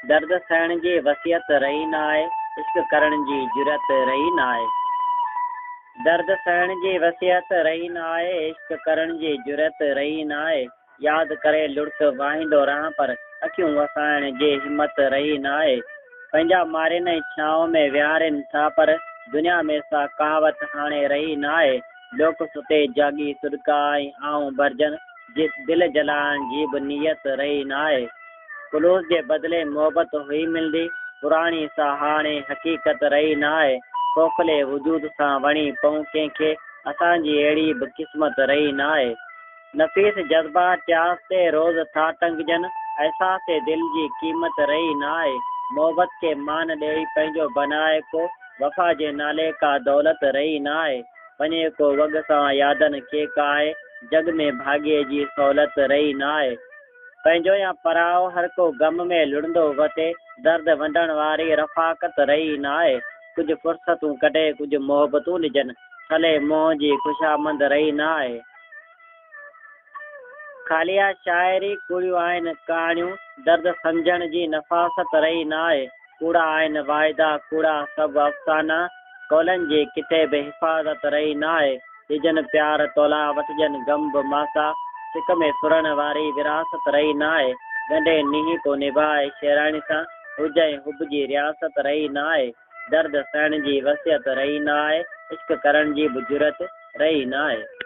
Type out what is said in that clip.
درد سهڻ جي وصيت رهي نه آهي، عشق ڪرڻ جي جرئت رهي نه آهي. درد سهڻ جي وصيت رهي نه آهي، عشق ڪرڻ جي جرئت رهي نه آهي. ياد ڪري لڙڪ واهيندو رهان پر اکيون وسائڻ جي همت رهي نه آهي. پنهنجا مارين ۽ ڇانو ۾ ويهارين ٿا پر دنيا ۾ سا ڪهاوت هاڻي رهي نه آهي. لوڪ ستي جاڳي سڏڪا ۽ آهون ڀرجن، دل جلائڻ جي به نيت رهي نه آهي. خلوص جي بدلي محبت هئي ملندي، پراڻي سا هاڻي حقيقت رهي نه آهي. کوکلي وجود سان وڻي پئون ڪنهن کي، اسان جي اهڙي به قسمت رهي نه آهي. نفيس جذبا ٽياس تي روز ٿا ٽنگجن، احساس دل جي قيمت رهي نه آهي. محبت کي مان ڏيئي پنهنجو بنائي ڪو، وفا جي نالي ڪا دولت رهي نه آهي. وڃي ڪو وڳ سان يادن کي ڪاهي، جڳ ۾ ڀاڳيي جي سهولت رهي نه آهي. پنهنجو يا پرائو هر ڪو غم ۾ لڙندو وتي، درد ونڊڻ واري رفاقت رهي ناهي. ڪجهه فرصتون ڪڍي ڪجهه محبتون ڏجن، ٿلهي منهن جي خوشامند رهي ناهي. خالي آ شاعري، ڪوڙيون آهن ڪهاڻيون، درد سمجهڻ جي نفاست رهي ناهي. ڪوڙا آهن واعدا، ڪوڙا سڀ افسانا، قولن جي ڪٿي به حفاظت رهي ناهي. ڏجن پيار تولاء وٺجن غم به ماسا، سڪ ۾ سڙڻ واري ورهاست رهي ناهي. ڳنڍي نينهن ڪو نڀاء شيراڻي سان، هج ۽ حب جي رياست رهي ناهي. درد سهڻ جي وصيت رهي ناهي، عشق ڪرڻ جي به جرئت رهي ناهي.